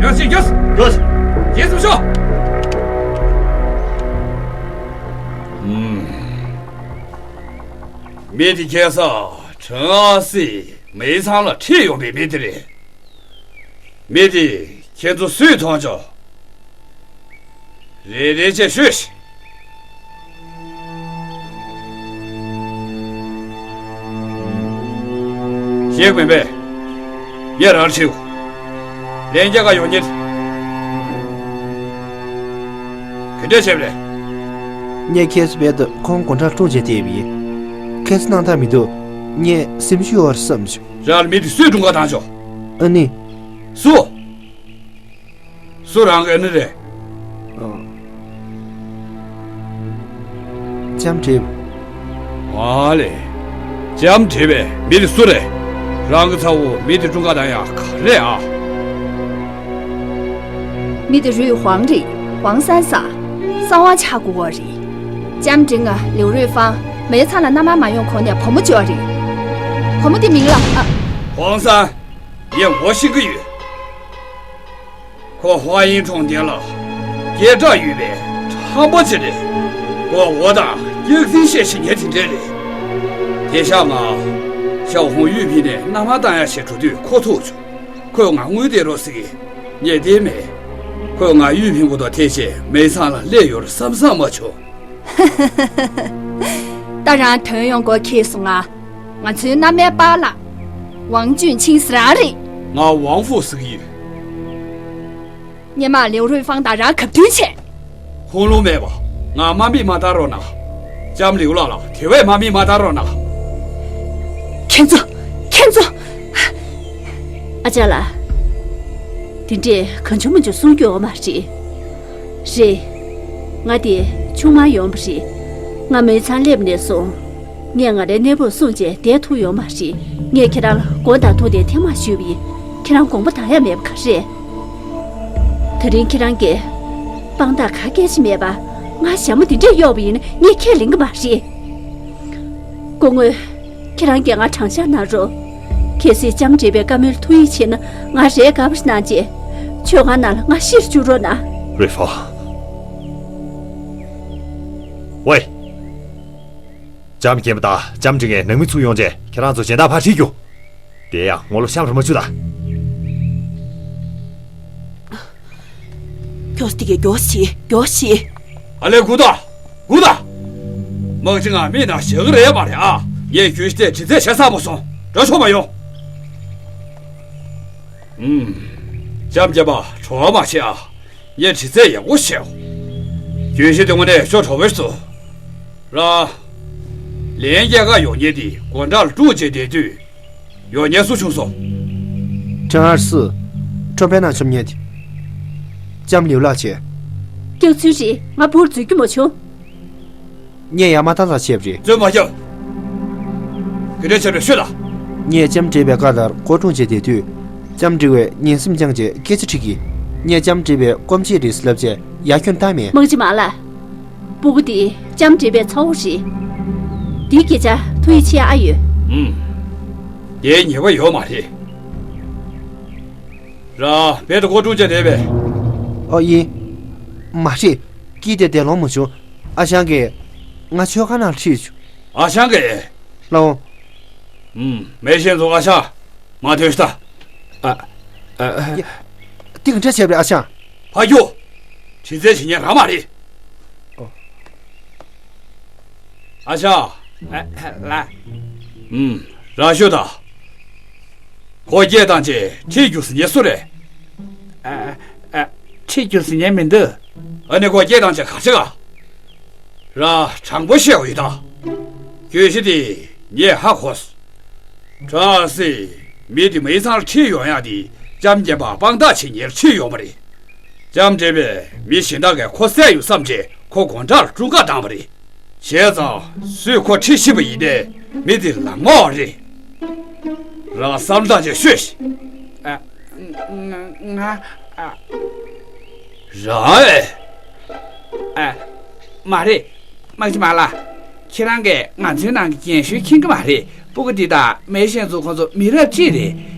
ཡ་ཤི་ཡ་ཤི། ཡ་ཤི། རྗེས་སུ་ཤོག། ཨུམ། མི་དེ་ཁ་སང་ཁྲེན་ཨ་སི་མེ་ཚང་ལ་ཁྲིད་ཡོང་པའི་མི་དེ་རེད། མི་དེ་ཁྱེད་ཚོ་སུས་མཐོང་བྱུང་། རེ་རེ་བྱས་ཤོད་ཤིག། ཤེས་མིན་པས། ངས་རང་ཁྲིད། ལན་རྒྱག་ག་ཡོང་ཉེན། ག་འདྲ་བྱས་པ་རེད། ངས་ཁྱེད་ཚོ་བལ་དུ་ཁོང་དགོང་གྲངས་སྲུང་བྱས་བསྡད་པ་ཡིན། ཁྱེད་ཚོ་སྣང་དག་མི་འདུག། ངས་སེམས་ཤུགས་ཡོད་རེད་བསམ་བྱུང་། རང་ལ་མི་དེ་སུས་དཀྲུག་ཁ་བཏང་བྱུང་། ཨ་ནི། སུ། སུ་རང་གི་ཨ་ནི་རེད། ཨ། ལྕམ་དྲེད། ཨ་ལེ། ལྕམ་དྲེད་པས་མི་དེ་སུ་རེད། རང་གི་ཚ་བོ་མི་དེ་དཀྲུག་ཁ་བཏང་ཡག་ག་རེད་ཨ། མི་དེ་རུས་ཧུང་རེད། ཧུང་སན་ས། གསང་བ་ཆག་དགོས་པ་རེད། ལྕམ་དྲེད་ང་ལིའུ་རུས་ཧྥང་མེ་ཚང་ལ་མནའ་མར་མ་ཡོང་གོང་ནས་བུ་མོ་བཅོལ་བ་རེད། བུ་མོ་དེ་མིང་ལ་ཨ། ཧུང་སན། ངས་ངོ་ཤེས་ཀྱི་ཡོད། ཁོ་ཧྭ་ཡིན་གྲོང་རྡལ་ལ་སྐད་གྲགས་ཡོད་པའི་ཁྲམ་པ་ཅིག་རེད། ཁོ་འོ་དང་སྐྱག་རྫུན་བཤད་ཤེས་མཁན་དེ་འདྲ་རེད། དེང་སང་ང་ཞའོ་ཧུང་གཡུས་ཕེབས་ནས་མནའ་མ་བཏང་ཡག་ཞིག་འགྲོ་དུས་ཁོ་ཐུག་བྱུང་། ཁོས་ང་དངུལ་སྟེར་རོགས་ཟེར་གི། ངས་སྟེར་མེད། ཁོས་ང་གཡུས་ཕེབས་འགོ་ཐོག་ཐེངས་ཤིག་མེ་ཚང་ལ་སླེབས་ཡོང་བསམ་བསམ་མ་བྱུང་། ད་རང་དོན་ཡོང་སྒོ་ཁེལ་སོང་ང་། ང་ཚོའི་མནའ་མའི་པཱ་ལགས། ཝང་ཅུན་ཆིང་ཟེར་རང་རེད། ང་ཝང་ཧྥུ་ཟེར་གི་ཡོད། སྔོན་མ་ལིའུ་རུའི་ཧྥང་དང་རང་གབ་མཐུན་བྱས། ཁུངས་ལུང་མེད་པ། ང་དམག་མིས་མ་བཏང་རོགས་གནང་། ལྕམ་ལིའུ་ལགས་ལ་དེ་བས་དམག་མིས་མ་བཏང་རོགས་གནང་། ཁྱེད་ཚོ། ཁྱེད་ཚོ། ཨ་ཅག་ལགས། དེ་འདྲས་གང་བྱུང་མང་བྱུང་གསུང་རྒྱུ་ཡོད་མ་རེད། རེད། ང་དེ་ཆུང་མ་ཡོང་བ་རེད། ང་མི་ཚང་སླེབས་ནས་བཟུང་། ངས་ང་རའི་གནས་བབ་གསུངས་རྗེས་བསྡད་ཐུབ་ཡོད་མ་རེད། ངས་ཁྱེད་རང་ལ་མགོ་དང་ཐུག་སྟེ་ཐེངས་མང་ཞུས་པ་ཡིན། ཁྱེད་རང་དགོངས་པ་དག་ཡ་མེད་པ་ག་རེ་རེད། དེ་རིང་ཁྱེད་རང་གིས་དཔང་རྟགས་ག་གལ་ཆེ་མེད་པ། ང་ཞྭ་མོ་འདི་འདྲས་གཡོགས་པ་ཡིན་ན་ངས་ཁས་ལེན་གྱི་མ་རེད། སྐུ་ངོ། ཁྱེད་རང་གིས་ང་དྲང་བཞག་གནང་རོགས། གལ་སྲིད་ལྕམ་དྲེད་པའི་བཀའ་མོལ་ཐུགས་ཡིད་ཆེས་ན་ང་རའི་དགའ་བ་གནང་རྗེས། མཆོད་ཁང་ནང་ལ་ང་ཤི་རུ་བཅུག་རོགས་གནང་། རེ་ཧྥང་། ཝེ། ལྕམ་རྒན་པ་དང་ལྕམ་དྲེད་པའི་ནང་མི་ཚུར་ཡོང་རྗེས་ཁྱེད་རང་ཚོ་སྦྱིན་བདག་ཕར་ཁྲིད་རྒྱུགས། དེ་ཡང་ངོ་ལོག་གཤམ་རུ་མ་བཅུག་དང་། མགྱོགས་ཤིག་མགྱོགས་ཤིག་མགྱོགས་ཤིག་ཨ་ལས་སྒུག་དང་། སྒུག་དང་། དམག་སྤྱི་ང་མིག་ནང་བཞག་གི་རེད་མ་རེད་ཨ། ངས་གྱོད་གཞི་དེ་དྲི་རྩད་བྱས་ཚར་མ་སོང་། འགྲོ་ཆོག་མ་ཡོང་། ཨུམ། ལྕམ་རྒན་པ་བྲོ་བ་མ་བྱེད་ཨ། ངས་དྲི་རྩད་ཡག་པོ་བྱས། གྱོད་གཞི་དེ་དངོས་གནས་ཤོ་བྲོ་བའི་བཟོ། ར། ལན་རྒྱལ་ཁ་ཡོང་མཁན་དེ་སྒོ་འགྲམ་ལ་སྒྲུང་བྱས་བསྡད་དུས། ཡོང་མཁན་སུ་བྱུང་སོང་། ཀྲང་ཨར་སི། ཁྲོམ་པའི་ནང་ཆོམ་མཁན་དེ། ལྕམ་ལིའུ་ལགས་བྱས། སྐྱག་རྫུན་རེད། ང་བུར་འཛུལ་རྒྱུ་མ་བྱུང་། ངས་ཡར་མར་ཐང་ཐང་བྱས་པ་རེད། རྫུན་མ་རྒྱབ། ག་འདྲ་བྱས་པ་རེད་ཤོད་དང་། ངས་ལྕམ་དྲེད་པའི་བཀའ་ལྟར་སྒོ་སྲུང་བྱས་བསྡད་དུས། ལྕམ་དྲེད་པས་ཉན་སེམས་བཅངས་རྗེས་སྐད་ཆ་དྲིས་ཀྱིས། ངས་ལྕམ་དྲེད་པའི་སྐོམ་ཆས་རེད་ཟེར་ལབ་རྗེས་ཡར་ཁྱོན་བཏང་མེད། དམག་སྤྱི་མ་ལགས། སྤུ་གུ་དེ་ལྕམ་དྲེད་པའི་ཚ་བོ་རེད། འདིའི་སྐད་ཆ་ཐུགས་ཡིད་ཆེས་ཨ་ཡོད། ཨུམ། དེའི་ཉེས་པ་ཡོད་མ་རེད། ར། རྦད་དེ་སྒོ་སྲུང་བྱས་བསྡད་པས། ཨོ་ཡིན། མ་རེད། ཀི་དེ་བདེ་ལོང་མ་བྱུང་། ཨ་ཞང་གིས་ང་མཆོད་ཁང་ནང་ཁྲིད་བཅུག་ཨ་ཞང་གིས། ལགས་འོང་། ཨུམ། མེ་ཤིང་བཟོ་ཨ་ཞང་། མ་ཐོན་ཤི་ད། ཨ། ཨ། ཏིང་འདྲ་བྱས་པའི་ཨ་ཞང་། ཕ་རྒྱུ། དྲི་རྩད་བྱེད་མཁན་རང་མ་རེད། ཨོ། ཨ་ཞང་། ཨ། ལགས། ཨུམ། རང་ཤོད་དང་། ཁོ་སྐད་བཏང་རྗེས་ཁྲིད་རྒྱུགས་ཟེར་མཁན་སུ་རེད། ཨ། ཨ། ཁྲིད་རྒྱུགས་ཟེར་མཁན་མི་འདུག་ཨ་ནི་ཁོ་སྐད་བཏང་རྗེས་ག་རེ་བྱེད་ག་ར། དྲང་པོ་བཤད་འོ་ཡི་ད། གྱོད་གཞི་དེ་ངས་ཧ་གོ་སོང་། ཀྲང་སི། མི་དེ་མི་ཚང་ལ་ཁྲིད་ཡོང་ཡག་དེ་ལྕམ་རྒན་པ་དཔང་རྟགས་བྱེད་མཁན་ལ་ཁྲིད་ཡོང་བ་རེད། ལྕམ་དྲེད་པས་མི་གཞན་དག་གིས་ཁོ་བསད་ཡོད་བསམ་རྗེས་ཁོ་སྒོ་འགྲམ་ལ་སྒྲུང་བཀའ་བཏང་བ་རེད། བྱས་ཙང་སུས་ཁོ་ཁྲིད་ཤེས་པ་ཡིན་ནའི་མི་དེ་ལག་མ་བ་རེད། རང་བསམ་བློ་བཏང་བྱས་ཤོད་ཤིག་ཨ། ང་། ང་། ཨ། རང་ཨེ། ཨ། མ་རེད། དམག་སྤྱི་མ་ལགས། ཁྱེད་རང་གིས་ང་ཚོའི་ནང་གི་རྒན་ཤོས་མཁྱེན་གྱི་མ་རེད། སྤུ་གུ་འདི་དང་མེ་ཤེན་ཚོ་ཁོང་ཚོ་མི་རབས་གཅིག་རེད།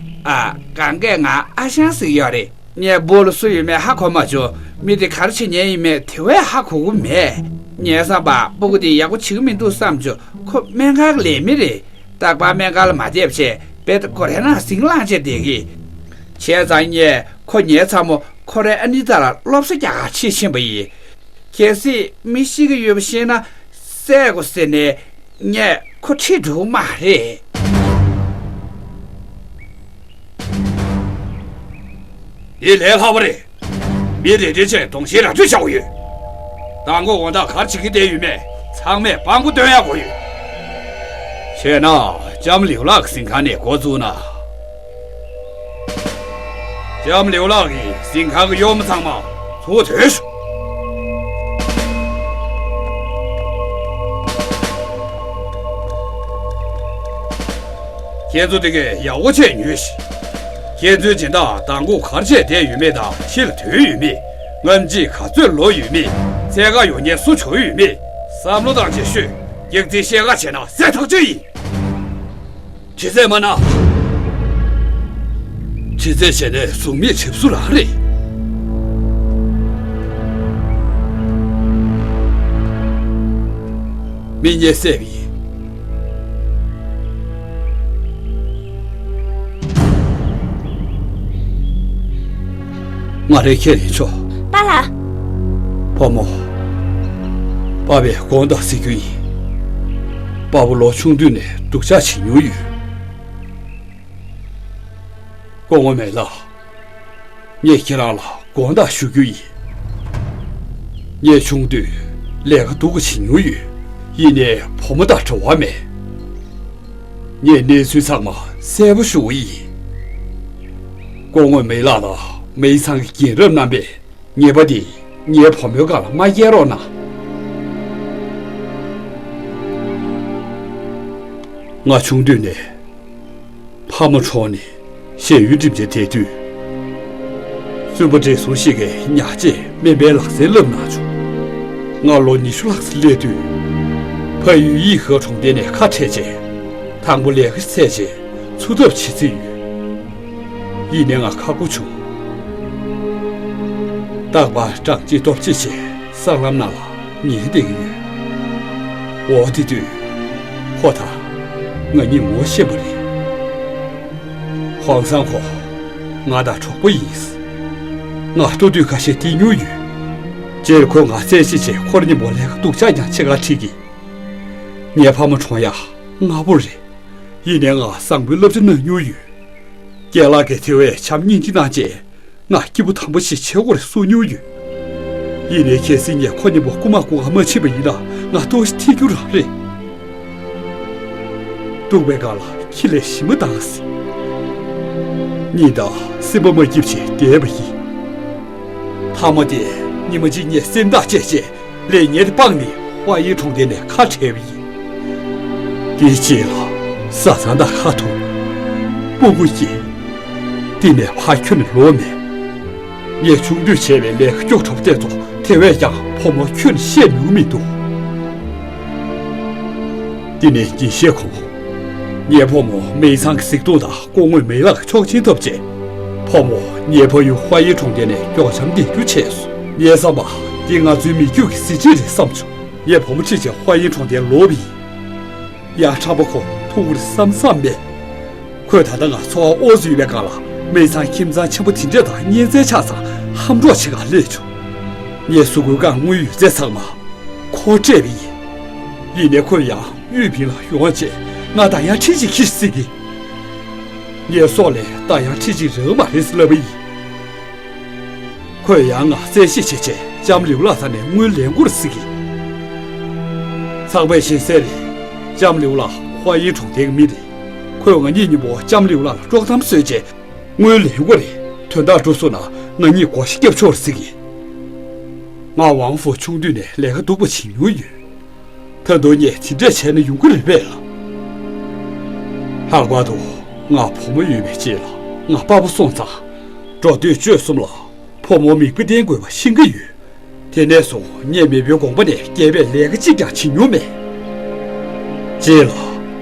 ཨ། གང་གས་ང་ཨ་ཞང་ཟེར་གྱི་ཡོད་རེད། ངས་སྤུ་གུ་ལ་སུ་ཡོད་མེད་ཧ་གོ་མ་བྱུང་། མི་དེ་ག་རེ་བྱེད་མཁན་ཡིན་མེད་དེ་བས་ཧ་གོ་གི་མེད། ངས་བསམ་པ་སྤུ་གུ་དེ་ཡག་པོ་བྱེད་ཀྱི་མི་འདུག་བསམ་བྱུང་། ཁོ་སྨན་ཁང་གི་ལས་མི་རེད། རྟག་པར་སྨན་ཁང་ལ་མ་བསྡད་པ་བྱས་རྦད་དེ་སྒོ་རའི་ནང་ཟིང་ལངས་བྱས་བསྡད་ཀྱི། བྱས་ཙང་ངས་ཁོ་ཉལ་ཚ་མོ་ཁོ་རའི་ཨ་ནེ་རྩ་ལ་སློབ་གསོ་རྒྱག་གར་ཁྲིད་ཕྱིན་པ་ཡིན། གལ་སྲིད་མི་ཤི་གི་ཡོད་པ་ཤེས་ན་བསད་དགོས་ཟེར་ནས་ངས་ཁོ་ཁྲིད་འགྲོ་གི་མ་རེད། འདི་ལས་སླ་པོ་རེད། མི་རེ་རེ་བྱས་དོན་ཆེན་ར་སྤྲོད་བྱ་དགོས་ཡོད། མདང་དགོང་དགོང་དག་ག་རེ་བྱེད་ཀྱི་བསྡད་ཡོད་མེད་ཚང་མས་དཔང་པོ་སྟོན་ཡག་དགོས་ཡོད། བྱས་ན་ལྕམ་ལིའུ་ལགས་ཀྱི་གཟིམ་ཁང་ནས་འགོ་བཙུགས་ན། ལྕམ་ལིའུ་ལགས་ཀྱི་གཟིམ་ཁང་གི་གཡོག་མོ་ཚང་མ་ཚུར་ཐོན་ཤོག་ཁྱེད་ཚོ་དེ་གས་ཡག་པོ་བྱས་ཉོན་ཞིག་ཁྱེད་ཚོའི་སྦྱིན་བདག་མདང་དགོང་ག་རེ་བྱས་བསྡད་ཡོད་མེད་དང་ཕྱི་ལ་ཐོན་ཡོད་མེད། སྔ་ཕྱི་ག་ཚོད་ལོག་ཡོད་མེད། འཚོལ་ག་ཡོང་མཁན་སུ་བྱུང་ཡོད་མེད། བསམ་བློ་བཏང་བྱས་ཤོད། སྐྱག་རྫུན་བཤད་ག་བྱས་ན་བསད་ཐག་ཆོད་ཡིན། དྲི་རྩད་མ་གནང་། དྲི་རྩད་བྱས་ནས་གཟུགས་མེད་གྲིབ་གཟུགས་རང་རེད། མི་ངས་བསད་པ་ཡིན། ང་རའི་ཁས་ལེན་ཆོག་པཱ་ལགས། བུ་མོ། པཱ་པས་དགོངས་དག་ཟེར་རྒྱུ་ཡིན། པཱ་པོ་ལོ་ཆུང་དུས་ནས་སྡུག་ཅག་བྱེད་མྱོང་ཡོད། སྐུ་ངོ་མེ་ལགས། ངས་ཁྱེད་རང་ལ་ དགོངས་དག་ཞུ་རྒྱུ་ཡིན། ངས་ཆུང་དུས་ལས་ཀ་སྡུག་པོ་བྱེད་མྱོང་ཡོད། ཡིན་ནའི་བུ་མོ་དང་འབྲེལ་བ་མེད། ངས་གནས་ཚུལ་ཚང་མ་གསལ་པོ་ཞུ་གི་ཡིན། སྐུ་ངོ་མེ་ལགས་དང་མེ་ཚང་གི་རྒན་རབས་རྣམ་པས་ཉེས་པ་འདི་ངའི་བུ་མོའི་སྒང་ལ་མ་འཁྱེར་རོགས་གནང་། ང་ཆུང་དུས་ནས་ཕ་མ་གྲོངས་ནས་གཞན་ཡུལ་འགྲིམས་བྱས་བསྡད་དུས། བཙུན་པ་བགྲེས་སོང་ཞིག་གིས་ཉག་ཅེས་སྨན་པའི་ལག་རྩལ་བསླབ་གནང་བྱུང་། ང་ལོ་ཉི་ཤུ་ལྷག་ཙམ་སླེབས་དུས། ཕ་ཡུལ་དབྱི་ཧོ་གྲོང་རྡལ་ནས་ཁ་བྲལ་རྗེས། དང་པོ་ལས་ཀ་བཙལ་རྗེས་འཚོ་ཐབས་བྱེད་རྩིས་ཡོད། ཡིན་ནའི་ང་ཁག་པོ་བྱུང་། རྟག་པར་སྦྲང་གཅིག་སྟོབས་གཅིག་བྱས་སྲང་ལམ་ནང་ལ་ཉལ་བསྡད་ཀྱི་ཡོད། འོ་དེ་དུས་ཁོ་དང་ང་གཉིས་ངོ་ཤེས་པ་རེད། ཧོང་སང་ཁོ་ང་དང་གྲོགས་པོ་ཡིན། ང་ལྟོ་དུས་ཁ་ཤས་བསྡད་མྱོང་ཡོད། རྗེས་ཁོས་ང་བཙལ་ཞིབ་བྱས་ཁོ་རང་མཉམ་པོ་ལས་ཀ་སྡུག་ཅག་ཀྱང་བྱེད་ག་ཁྲིད་ཀྱིས། ངའི་ཕ་མ་གྲོངས་ཡག་སྔ་པོ་རེད། ཡིན་ནའི་ང་བཟང་པོའི་བསླབ་བྱ་གནང་མྱོང་ཡོད། རྒན་ལགས་ཀྱིས་དེ་བས་བྱམས་སྙིང་རྗེ་གནང་རྗེས་ང་སྐྱིད་པོ་དམ་པོ་ཞིག་བྱེད་དགོས་རེད་གསུང་མྱོང་ཡོད། ཡིན་ནའི་གལ་སྲིད་ངས་ཁོ་མཉམ་པོ་རྐུ་མ་རྐུ་ག་མ་ཕྱིན་པ་ཡིན་ན་ང་ལྟོགས་ཤི་ཐེབས་རྒྱུ་རང་རེད། སྡུག་པའི་སྒང་ལ་ཁྱི་ལས་ཞིམ་པ་དང་ཟེར། གཉིད་དང་སེམས་པ་མ་སྐྱིད་བྱས་བསྡད་པ་ཡིན། མཐའ་མ་དེ་ཉི་མ་གཅིག་ངས་སེམས་ཐག་བཅད་རྗེས་ལས་ངན་དེ་སྤངས་ནས་ཧྭ་ཡིན་གྲོང་རྡལ་ནས་ཁ་བྲལ་བ་ཡིན། དེའི་རྗེས་ལ་བཟའ་ཚང་དང་ཁ་ཐུག་སྤུ་གུ་སྐྱེས། དེ་ནས་ཕར་ཁྱོན་ནས་ལོག་མེད། ངས་ཆུང་དུས་བྱས་པའི་ལས་ཀ་སྐྱོ་དྲགས་དེ་ཚོ་དེ་བས་ཀྱང་བུ་མོར་ཁྱོན་ནས་བཤད་མྱོང་མི་འདུག་དེ་ནས་ཉིན་ཤས་གོང་། ངའི་བུ་མོ་མེ་ཚང་གི་གཟིགས་མཐོང་དང་སྐུ་ངོ་མེ་ལགས་ཀྱི་ཆོག་མཆན་ཐོབ་རྗེས། བུ་མོ་ངའི་ཕ་ཡུལ་ཧྭ་ཡི་གྲོང་རྡལ་ནས་མགྱོགས་མཆན་འདེབས་རྒྱུ་བྱས་སོང་། ངའི་བསམ་པར་འདི་ང་ཚོའི་མི་རྒྱུད་ཀྱི་གཟི་བརྗིད་རེད་བསམ་བྱུང་། ངས་བུ་མོ་ཁྲིད་བྱས་ཧྭ་ཡི་གྲོང་རྡལ་ལོག་པ་ཡིན། ཡང་ཁྲམ་པ་ཁོ་ཐུག་གི་རེད་བསམ་བསམ་མེད། ཁོས་ད་ལྟ་ང་འཚོ་བ་དབུལ་ཞིག་ཡོད་པའི་སྒང་ལ་མེ་ཚང་ཁྱིམ་ཚང་ཆེན་པོ་དེ་འདྲ་དང་གཉེན་ཚན་ཆགས་ཙང་ཧམ་འགྲོགས་བྱེད་ག་སླེབས་བྱུང་། ངའི་གཟུགས་པོའི་སྒང་དངུལ་ཡོད་ཚད་ཚང་མ་ཁོར་སྤྲད་པ་ཡིན། ཡིན་ནའི་ཁོས་ཡང་དབུས་ཕིང་ལ་ཡོང་རྗེས་ང་ད་ཡང་ཁྲི་གཅིག་ཁྱེར་ཟེར་གི། ངའི་སྲོག་ལས་ད་ཡང་ཁྲི་གཅིག་རག་མ་རེད་ཟེར་ལབ་པ་ཡིན། ཁོས་ཡང་ང་བཙན་ཤེད་བྱེད་ཆེད་ལྕམ་ལིའུ་ལགས་ས་ནས་དངུལ་ལེན་དགོས་རེད་ཟེར་གི། ཚང་མས་ཤེས་གསལ་རེད། ལྕམ་ལིའུ་ལགས་ཧྭ་ཡི་གྲོང་རྡལ་གྱི་མི་རེད། ཁོས་ང་གཉིས་མཉམ་པོ་ལྕམ་ལིའུ་ལགས་ལ་དཀྲོག་གཏམ་བཟོས་རྗེས་དངུལ་ལེན་དགོས་རེད། དོན་དག་འགྲུབ་སོང་ན་ང་གཉིས་བགོ་བཤའ་རྒྱབ་ཆོག་རེད་ཟེར་གི། ང་ཝང་ཧྥུ་ཆུང་དུས་ནས་ལས་ཀ་སྡུག་པོ་བྱེད་མྱོང་ཡོད། ད་དུང་ངས་དེ་འདྲས་བྱས་ན་ཡོང་གི་རེད་པས་ལགས། ལྷག་པར་དུ་ང་བུ་མོ་ཡོད་པའི་རྗེས་ལ་ང་དཔའ་བོ་སོང་ཙང་། འགྲོ་སྡོད་སྤྱོད་གསུམ་ལ་བུ་མོ་མིག་དཔེ་བསྟན་དགོས་པ་ཤེས་ཀྱི་ཡོད། དེ་ནས་བཟུང་ངས་མེས་པོའི་དགོངས་པ་ནས་རྒྱལ་བའི་ལས་ཀ་གཅིག་ཀྱང་བྱེད་མྱོང་མེད། རྗེས་ལ་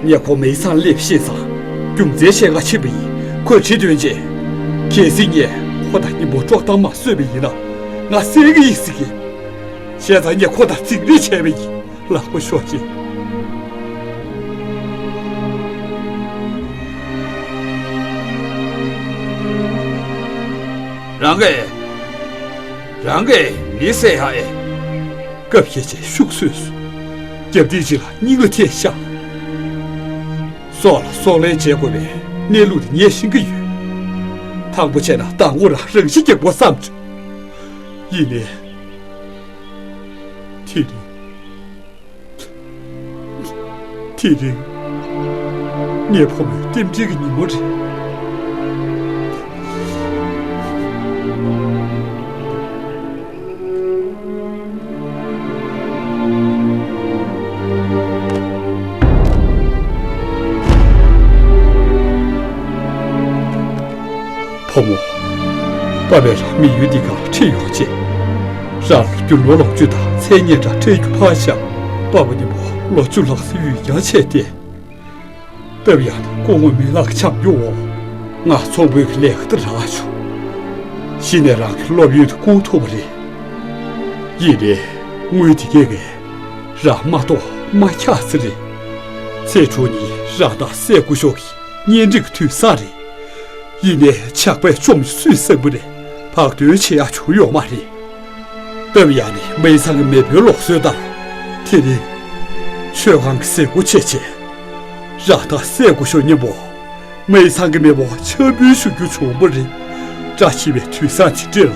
ངས་ཁོ་མེ་ཚང་སླེབས་ཤེས་ཙང་རྒྱུ་མཚན་བཤད་ག་ཕྱིན་པ་ཡིན། ཁོས་གྲི་འདོན་རྗེས། གལ་སྲིད་ངས་ཁོ་དང་མཉམ་པོ་དཀྲོག་གཏམ་མ་བཟོས་པ་ཡིན་ན་ང་བསད་ཀྱི་ཡིན་ཟེར་གི། བྱས་ཙང་ངས་ཁོ་དང་རྫིག་རེས་བྱས་པ་ཡིན། ལག་པ་ཤོར་ཅིག་རང་གིས། རང་གིས་མི་བསད་ཡ་ཨེ། སྐབས་ཤིག་ཅིག་ཤུགས་སོས་སོ། རྒྱབ་ཐིག་ཅིག་ལ་སྙིང་ལ་ཐེབས་ཤག་སྲོག་ལ་སྲོག་ལན་འཇལ་དགོས་པའི་གནས་ལུགས་དེ་ངས་ཤེས་ཀྱི་ཡོད། དང་པོ་བྱས་ན་མདང་དགོང་རང་རང་ཤི་རྒྱག་དགོས་བསམ་བྱུང་། ཡིན་ནའི། དེ་རིང་། དེ་རིང་། ངའི་བུ་མོའི་རྟེན་འབྲེལ་གྱི་ཉིན་མོ་རེད། བུ་མོ། པ་ཕས་རང་མི་ཡུལ་འདི་གར་ཁྲིད་ཡོང་རྗེས། རང་ལ་རྒྱུ་ནོར་ལོངས་སྤྱོད་དང་མཚན་སྙན་གྲགས་སྤྲད་རྒྱུ་ཕར་བཞག་པ་ཕ་མཉམ་པོ་ལོ་བཅུ་ལྷག་ཙམ་ཡུལ་གྱར་བྱས་ཏེ། སྟབས་ཡག་ནས་སྐུ་ངོ་མེ་ལགས་ཀྱི་བྱམས་སྐྱོང་འོག་ང་ཚོང་དཔོན་གྱི་ལས་ཀ་དེ་རག་བྱུང་། གཞི་ནས་རང་གི་སློབ་ཡོན་དེ་སྐོང་ཐུབ་པ་རེད། ཡིན་ནའི་དངུལ་དེ་གས་ཀྱིས་རང་མ་གཏོགས་མ་འཁྱག་ས་རེད། ཚེ་དྲུག་གཉིས་རང་དང་སྲས་སྐུ་ཞབས་ཀྱི་གཉེན་སྒྲིག་གི་དུས་བཟང་རེད། ཡིན་ནའི་ཇག་པས་བཅོམ་ནས་སུས་བསད་པ་ནས་བག་སྟོན་བྱེད་ཡག་བྱུང་ཡོད་མ་རེད། སྟབས་ཡག་ནས་མེ་ཚང་གི་མེས་པོའི་ལུགས་སྲོལ་ལྟར། དེ་རིང་མཆོད་ཁང་གི་གཟིགས་སྐོར་བྱས་རྗེས། རང་དང་སྲས་སྐུ་ཞབས་མཉམ་པོ་མེ་ཚང་གི་མེས་པོར་ཕྱག་འབུལ་ཞུ་རྒྱུ་བྱུང་བ་རེད། བཀྲ་ཤིས་པའི་དུས་བཟང་དེ་འདྲ་ལ།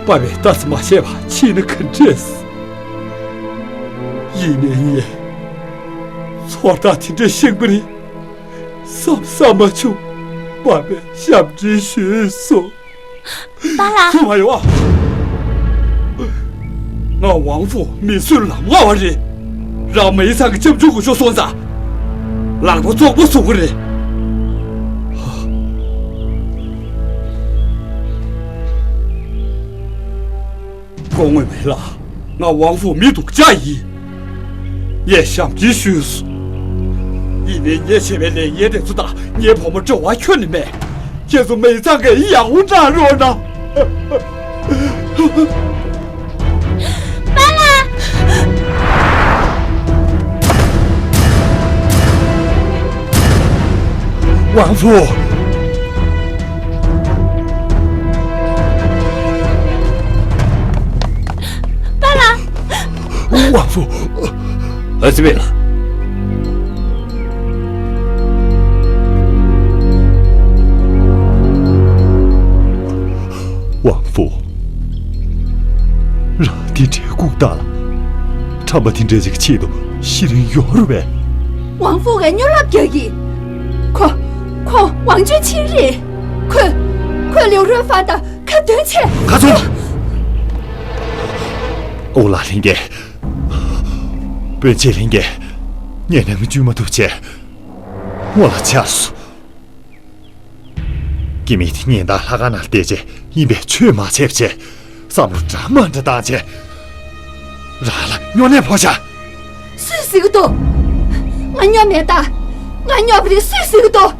པ་བས་ལྟ་ཙམ་མ་བྱས་པ་ཕྱིན་ན་ག་འདྲས། ཡིན་ནའི་ངས་ཚོར་སྣང་དེ་འདྲ་ཤིག་པ་རེད་བསམ་བསམ་མ་བྱུང་། པ་བས་ཞབས་འདྲེན་ཞུས་སོང་། པཱ་ལགས། ཚུར་མ་ཡོང་ཨ། ང་ཝང་ཧྥུ་མི་གསོད་ལམ་ལྔ་བ་རེད། རང་མེ་ཚང་གི་སྐྱབས་བཅོལ་དགོས་ཤོག་སོང་ཙང་། ལག་པ་བཙོག་པ་བཟོ་གི་རེད། སྐུ་ངོ་མེ་ལགས། ང་ཝང་ཧྥུ་མི་སྡུག་ཅག་ཡིན། ངས་ཞབས་འདྲེན་ཞུས་སོང་། ཡིན་ནའི་ངས་བྱས་པའི་ལས་ངན་དེ་ཚོ་དང་ངའི་བུ་མོ་འབྲེལ་བ་ཁྱོན་ནས་མེད། ཁྱེད་ཚོ་མེ་ཚང་གིས་ཡག་པོ་གནང་རོགས་གནང་། པཱ་ལགས། ཝང་ཧྥུ། པཱ་ལགས། ཝང་ཧྥུ། ཨ་ཙི་མེད་ལ། ཝང་ཧྥུ། རང་དེ་འདྲའི་ལྐུགས་རྟགས་ལ། ཁྲམ་པ་དེ་འདྲ་ཅིག་གི་ཆེད་དུ་ཤི་རན་ཡོད་རེད་པས། ཝང་ཧྥུ་ངས་སྨྱོ་ལབ་རྒྱག་གི། ཁོ། ཁོ་ཝང་ཅུན་ཆིང་རེད། ཁོས། ཁོས་ལིའུ་ཧྲོན་ཧྥང་དང་ཁ་འདོན་བྱས། ཁ་ཚུམས། ཨོ་ལགས་ལྷན་རྒྱས། སྤུན་མཆེད་ལྷན་རྒྱས། ངས་ནང་མི་འཇུས་མ་ཐུབ་བྱས། ངོ་ལ་ཆགས་སོང་། སྐྱེ་དམན་དེ་གཉན་དང་ལྷ་ཁང་ནང་བསྡད་བྱས་ཡིན་པས་ཆོས་མ་བྱས་བྱས། བསམ་བློ་འདྲ་མ་འདྲ་བཏང་བྱས། རང་ལ་སྨྱོ་ནད་ཕོག་ཤག་སུས་ཟེར་གི་འདུག་ང་སྨྱོ་མེད་ད། ང་སྨྱོ་བ་རེད་སུས་ཟེར་གི་འདུག་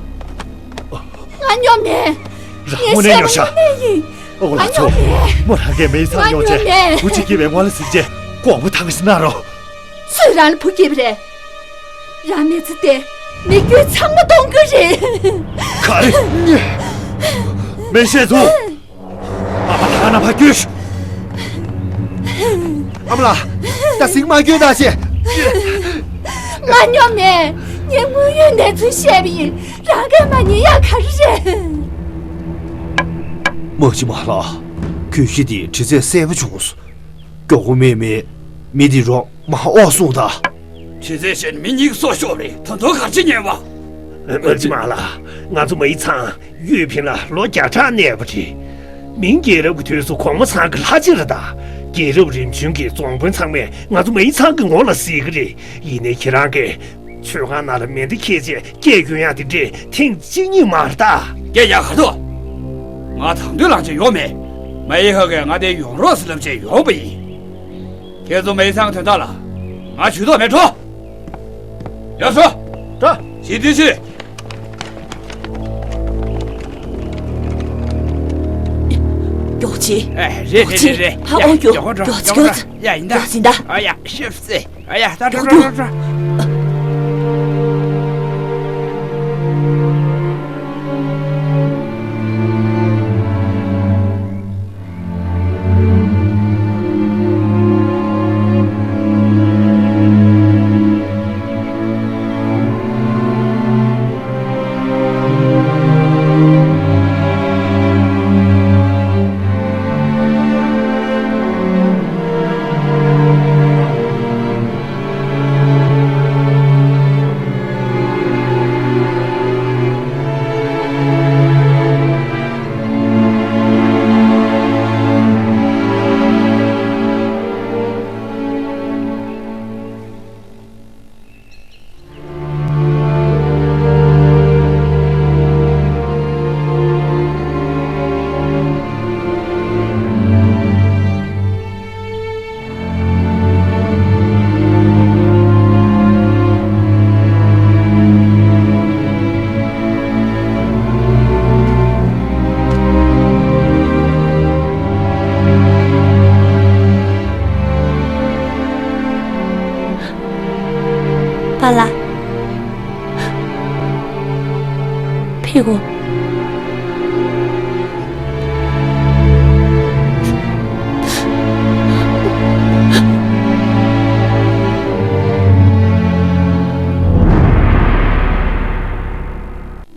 ང་སྨྱོ་མེད། རང་དངོས་གནས་སྨྱོ་ཤག་ཨོ་ལགས་ཚོ། མོ་རང་གིས་མེ་ཚང་སྨྱོ་བྱས་བུ་གཅིག་སྐྱེས་པའི་ངོ་ལ་གཟིགས་བྱས་དགོངས་པ་དྭངས་ཤིག་གནང་རོགས། སུས་རང་ལ་བུ་སྐྱེས་པ་རེད། རང་མི་ཚེ་དེ་མི་རྒྱུད་ཚང་མ་སྟོང་གི་རེད། ག་རེ། མི་ཤེས་ཚུལ། ཨ་ཕ་ད་ག་ན་ཕ་རྒྱུད། ཨ་མ་ལགས། ད་གཟིགས་མ་རྒྱུད་ད་ཤེས། ང་སྨྱོ་མེད། ངས་དངོས་ཡོད་གནས་ཚུལ་བཤད་པ་ཡིན། རང་གིས་མ་ཉན་ཡག་ག་རེ་རེད། མ་གཞི་མ་ལགས། གྱོད་གཞི་དེ་དྲི་རྩད་གསལ་པོ་བྱུང་སོང་། མགྱོགས་པོ་མེད་མེད་མི་དེ་རོགས་མ་དབོར་གསུངས་ད། དྲི་རྩད་བྱས་ནས་མི་གཉིས་ཀྱི་སྲོག་ཤོར་རེད། ད་དུང་ག་རེ་བྱེད་ཉན་པ། མ་གཞི་མ་ལགས། ང་ཚོ་མེ་ཚང་ཡུས་ཕིན་ལ་ལོ་བརྒྱ་ཕྲག་གནས་པ་རེད། མིང་རྒྱལ་རབས་ཀྱི་དུས་སུ་གོང་མ་ཚང་གི་ལྷ་རྗེ་རེད་ད། རྒྱལ་རབས་རིམ་བྱོན་གྱི་རྫོང་དཔོན་ཚང་མས་ང་ཚོ་མེ་ཚང་གི་ངོ་ལ་གཟིགས་ཀྱི་རེད། ཡིན་ནའི་ཁྱེད་རང་གིས་མཆོད་ཁང་ནང་ལ་མེ་མདའ་འཁྱེར་བྱས་སྐད་རྒྱོན་ཡག་དེ་འདྲས་ཐེངས་གཅིག་གཉིས་མ་རེད་ད། སྐད་རྒྱག་ག་ཐུབ། ང་དང་དུས་ལངས་བྱས་ཡོང་མེད། མ་ཡི་ཧ་གིས་ང་དེ་ཡོང་རོགས་ཟེར་ལབ་བྱས་ཡོང་པ་ཡིན། ཁྱེད་ཚོ་མེ་ཚང་དོན་དག་ལ་ང་ཇུས་གཏོགས་མེད་འགྲོ། ཡར་སོང་། ད། ཞི་བདེ་ཞི། མགྱོགས་བྱེད། ཨེ། རེད་རེད་རེད་རེད། ཧ། ཨོ། མགྱོགས་མགྱོགས་མགྱོགས་མགྱོགས་མགྱོགས། ཡ་ཡིན་ད། མགྱོགས་ཟིན་ད། ཨ་ཡ་ཤེབ་སེ། ཨ་ཡ་ད་འགྲོ་འགྲོ་འགྲོ་འགྲོ། པཱ་ལགས། ཕེ་གོ།